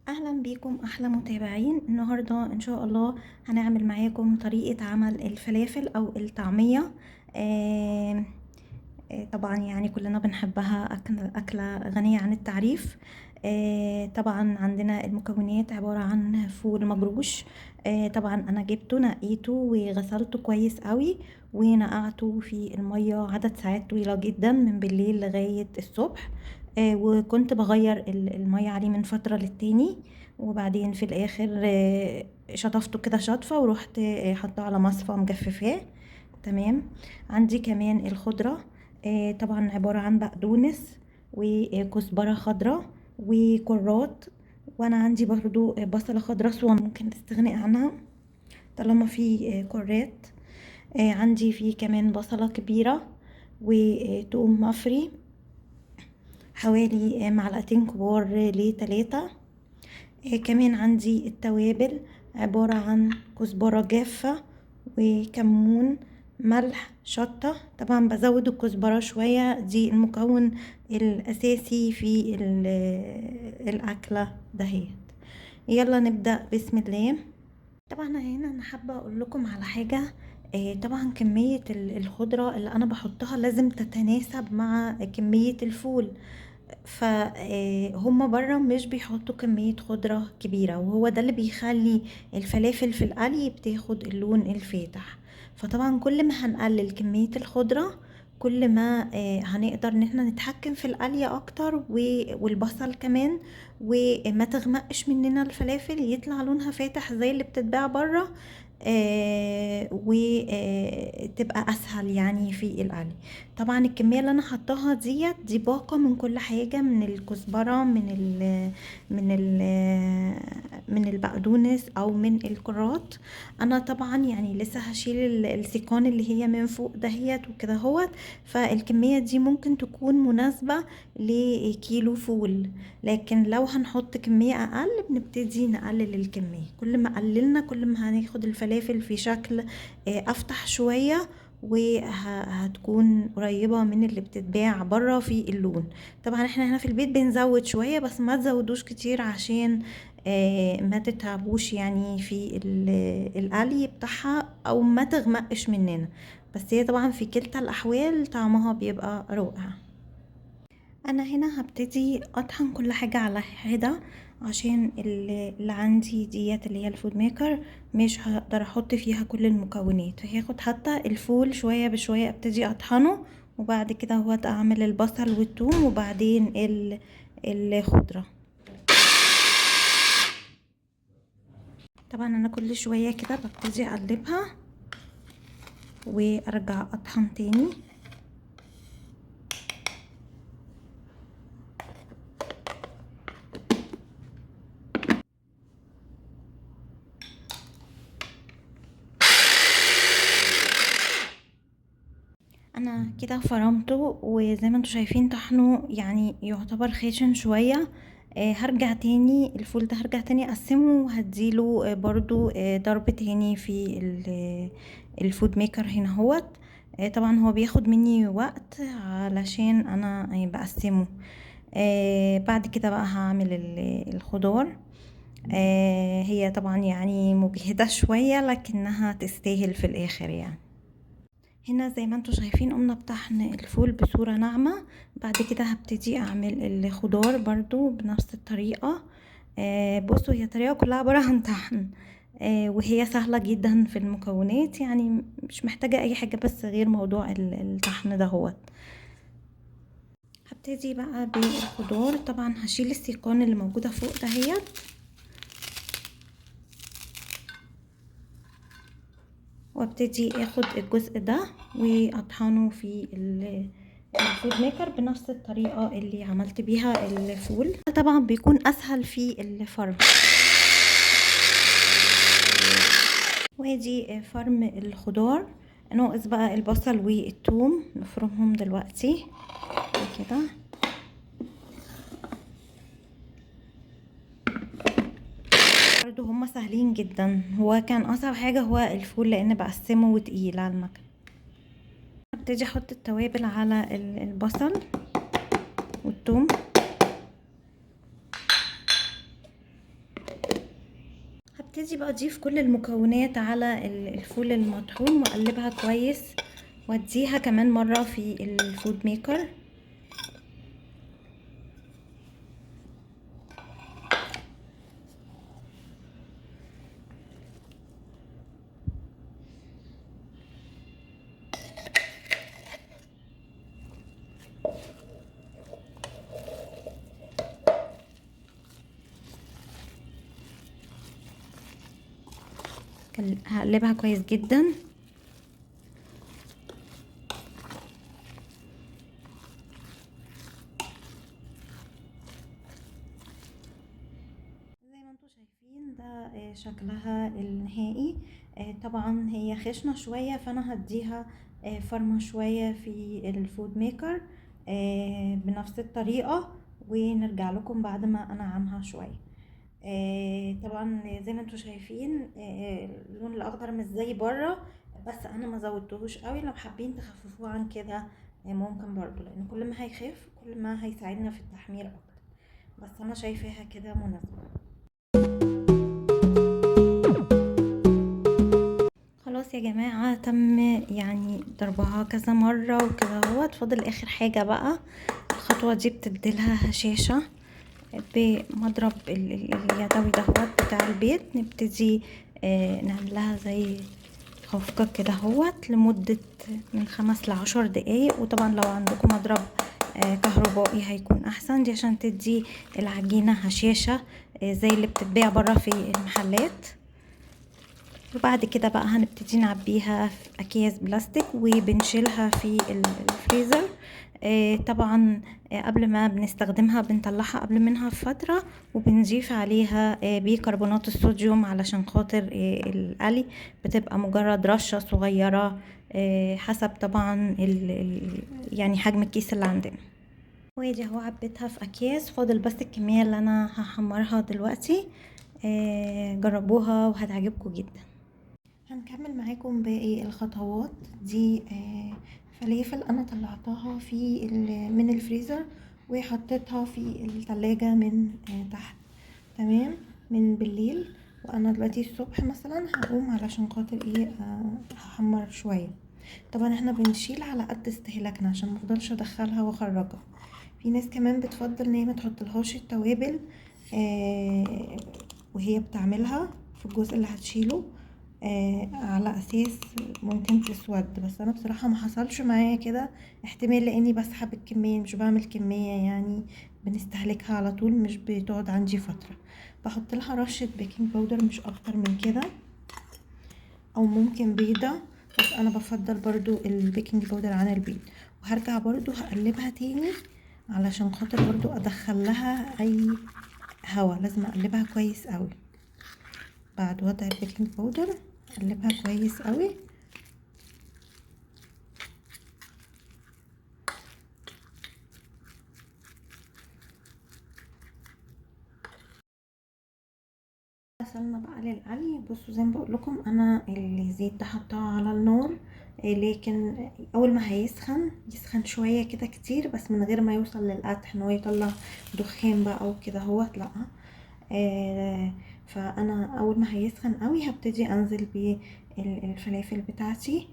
اهلا بيكم احلى متابعين. النهارده ان شاء الله هنعمل معاكم طريقه عمل الفلافل او الطعمية. طبعا يعني كلنا بنحبها، اكله غنية عن التعريف. طبعا عندنا المكونات عبارة عن فول مجروش. طبعا انا جبته نقيته وغسلته كويس قوي ونقعته في المية عدد ساعات طويلة جدا من بالليل لغاية الصبح. وكنت بغير المية عليه من فترة للتاني، وبعدين في الاخر شطفته كده شطفه ورحت حطاه على مصفى مجففاه. تمام. عندي كمان الخضرة، طبعا عبارة عن بقدونس وكزبره خضراء وكرات، وانا عندي برضو بصله خضراء صوم ممكن تستغني عنها طالما في كرات. عندي في كمان بصله كبيرة وتوم مفري حوالي معلقتين كبار لتلاتة. كمان عندي التوابل عبارة عن كزبرة جافة وكمون، ملح، شطة. طبعا بزود الكزبرة شوية، دي المكون الأساسي في الأكلة دهيت. يلا نبدأ بسم الله. طبعا هنا أنا حابة أقول لكم على حاجة. طبعا كمية الخضرة اللي أنا بحطها لازم تتناسب مع كمية الفول، فهم بره مش بيحطوا كمية خضرة كبيرة، وهو ده اللي بيخلي الفلافل في القلي بتاخد اللون الفاتح. فطبعا كل ما هنقلل كمية الخضرة كل ما هنقدر ان احنا نتحكم في القلي اكتر، والبصل كمان، وما تغمقش مننا الفلافل، يطلع لونها فاتح زي اللي بتتباع بره، وتبقى اسهل يعني في القلي. طبعا الكمية اللي انا حطاها ديت دي باقه من كل حاجة، من الكزبره، من البقدونس او من الكرات. انا طبعا يعني لسه هشيل السيقان اللي هي من فوق دهيت وكده اهوت، فالكميه دي ممكن تكون مناسبة لكيلو فول، لكن لو هنحط كمية اقل بنبتدي نقلل الكمية. كل ما قللنا كل ما هناخد الفلافل في شكل افتح شوية، وهتكون قريبه من اللي بتتباع بره في اللون. طبعا احنا هنا في البيت بنزود شوية، بس ما تزودوش كتير عشان ما تتعبوش يعني في القلي بتاعها او ما تغمقش مننا، بس هي طبعا في كلتا الاحوال طعمها بيبقى رائع. انا هنا هبتدي اطحن كل حاجة على حده، عشان اللي عندي ديت اللي هي ال food maker مش هقدر احط فيها كل المكونات، فهاخد حتى الفول شوية بشوية ابتدي اطحنه، وبعد كده هو اعمل البصل والثوم وبعدين الخضرة. طبعا انا كل شوية كده ببتدي اقلبها وارجع اطحن تاني. انا كده فرمته، وزي ما انتم شايفين طحنه يعني يعتبر خشن شوية. هرجع تاني الفول ده هرجع تاني اقسمه وهديله برضو ضرب تاني في ال food maker هنا اهوت. طبعا هو بياخد مني وقت علشان انا بقسمة. بعد كده بقى هعمل الخضار. هي طبعا يعني مجهدة شوية لكنها تستاهل في الاخر يعني. هنا زي ما انتم شايفين قمنا بطحن الفول بصورة ناعمة. بعد كده هبتدي اعمل الخضار برضو بنفس الطريقة. بصوا هي طريقة كلها عبارة عن طحن، وهي سهلة جدا في المكونات، يعني مش محتاجة اي حاجة بس غير موضوع الطحن دهوت. هبتدي بقى بالخضار. طبعا هشيل السيقان اللي موجودة فوق دهيت، وابتدي اخد الجزء ده واطحنه في ال food maker بنفس الطريقة اللي عملت بيها الفول. طبعا بيكون اسهل في الفرم. وادي فرم الخضار. ناقص بقى البصل والثوم نفرمهم دلوقتي كده. برضو هما سهلين جدا، هو كان اصعب حاجة هو الفول لان بقسمة وتقيل على المكنه. هبتدي احط التوابل على البصل والثوم. هبتدي بقى اضيف كل المكونات على الفول المطحون واقلبها كويس، واديها كمان مرة في ال food maker. هقلبها كويس جدا. زي ما انتم شايفين ده شكلها النهائي. طبعا هي خشنة شوية، فانا هديها فرمة شوية في ال food maker بنفس الطريقة، ونرجع لكم بعد ما انعمها شوية. طبعا زي ما انتم شايفين اللون الاخضر مش زي بره، بس انا ما زودتهوش قوي. لو حابين تخففوه عن كده ممكن برضو، لان كل ما هيخف كل ما هيساعدنا في التحمير اكتر، بس انا شايفاها كده مناسبة. خلاص يا جماعة، تم يعني ضربها كذا مرة وكده اهوت. فاضل اخر حاجة بقى، الخطوة دي بتديلها هشاشة بمضرب اليدوي دهوت بتاع البيت. نبتدي نعملها زي خفقة كده اهوت لمدة من 5 ل10 دقايق. وطبعا لو عندكم مضرب كهربائي هيكون احسن، دي عشان تدي العجينة هشاشة زي اللي بتتباع برا في المحلات. وبعد كده بقى هنبتدي نعبيها في اكياس بلاستيك وبنشيلها في الفريزر. طبعا قبل ما بنستخدمها بنطلعها قبل منها بفترة، وبنضيف عليها بيكربونات الصوديوم علشان خاطر القلي، بتبقى مجرد رشة صغيرة حسب طبعا يعني حجم الكيس اللي عندنا. وادي اهو عبيتها في اكياس، فاضل بس الكمية اللي انا هحمرها دلوقتي. جربوها وهتعجبكم جدا. هنكمل معاكم باقي الخطوات دي. فلافل انا طلعتها من الفريزر وحطيتها في التلاجة من تحت، تمام، من بالليل. وانا دلوقتي الصبح مثلا هقوم علشان خاطر ايه، هحمر شوية. طبعا احنا بنشيل على قد استهلاكنا عشان ما افضلش ادخلها واخرجها. في ناس كمان بتفضل ان هي ما تحطلهاش التوابل وهي بتعملها في الجزء اللي هتشيله، على اساس ممكن تسود، بس انا بصراحة ما حصلش معايا كده، احتمال لاني بسحب الكمية مش بعمل كمية، يعني بنستهلكها على طول مش بتقعد عندي فترة. بحط لها رشة baking powder مش اكتر من كده، او ممكن بيضة، بس انا بفضل برضو ال baking powder عن البيض. وهرجع برضو هقلبها تاني علشان خاطر برضو ادخل لها اي هوا، لازم اقلبها كويس قوي بعد وضع ال baking powder، اقلبها كويس قوي. وصلنا بقى للقلي. بصوا زي ما بقول لكم انا الزيت ده حطاه على النار، لكن اول ما هيسخن يسخن شوية كده كتير، بس من غير ما يوصل للقدح ان هو يطلع دخان بقى او كده اهوت، لا. فانا اول ما هيسخن قوي هبتدي انزل بالفلافل بتاعتي.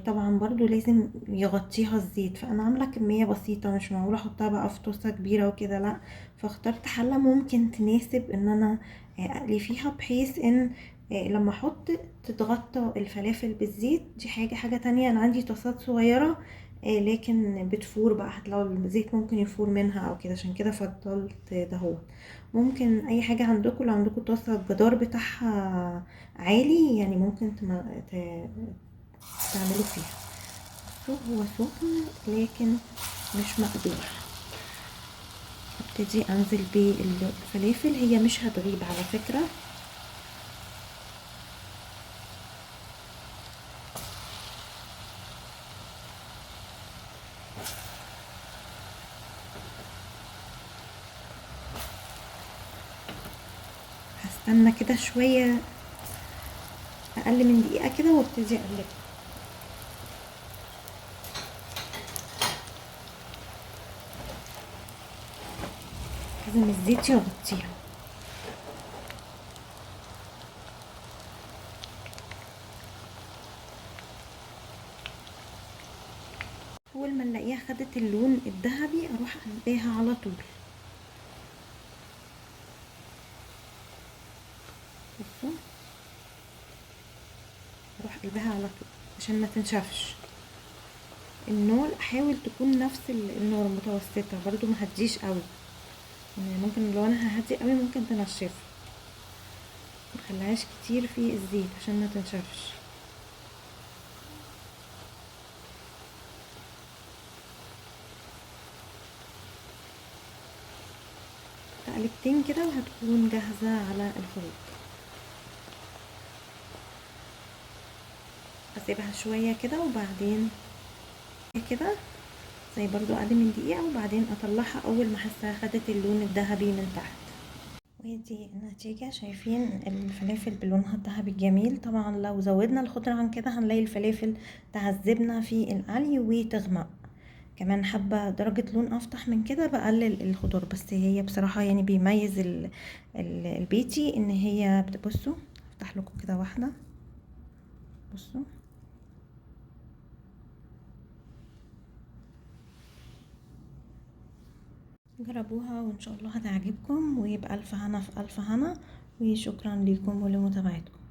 طبعا برضو لازم يغطيها الزيت، فانا عامله كمية بسيطة، مش معقولة احطها بقى في طاسه كبيرة وكده، لا. فاخترت حله ممكن تناسب ان انا اقلي فيها، بحيث ان لما احط تتغطى الفلافل بالزيت. دي حاجة تانية، انا عندي طاسات صغيرة، لكن بتفور بقى، هتلاقوا الزيت ممكن يفور منها او كده، عشان كده فضلت ده. هو ممكن اي حاجة عندكم، لو عندكم طاسه الجدار بتاعها عالي يعني ممكن تعملوا فيها. بصوا هو سخن لكن مش مقدوح. ابتدي انزل بالفلافل، هي مش هتغيب على فكرة. هستنى كده شوية، اقل من دقيقة كده، وابتدي اقلبها. لازم الزيت يغطيها. ما نلاقيها خدت اللون الذهبي اروح قلباها على طول. بصوا اروح قلبها على طول عشان ما تنشفش. النار حاول تكون نفس النار متوسطة برضو، ما هديش قوي، يعني ممكن لو انا ههدي قوي ممكن تنشفها، ما خليهاش كتير في الزيت عشان ما تنشفش. تقلبتين كده وهتكون جاهزة على الخروج. اسيبها شوية كده وبعدين كده زي برضو اقل من دقيقة، وبعدين اطلعها اول ما احسها خدت اللون الذهبي من تحت. ودي النتيجة، شايفين الفلافل بلونها الذهبي الجميل. طبعا لو زودنا الخضرة عن كده هنلاقي الفلافل تعذبنا في القلي وتغمق. كمان حابة درجة لون افتح من كده بقلل الخضار، بس هي بصراحة بيميز البيتي ان هي بتبصوا. افتح لكم كده واحدة، بصوا جربوها وان شاء الله هتعجبكم، ويبقى الف هنا في الف هنا. وشكرا لكم ولمتابعتكم.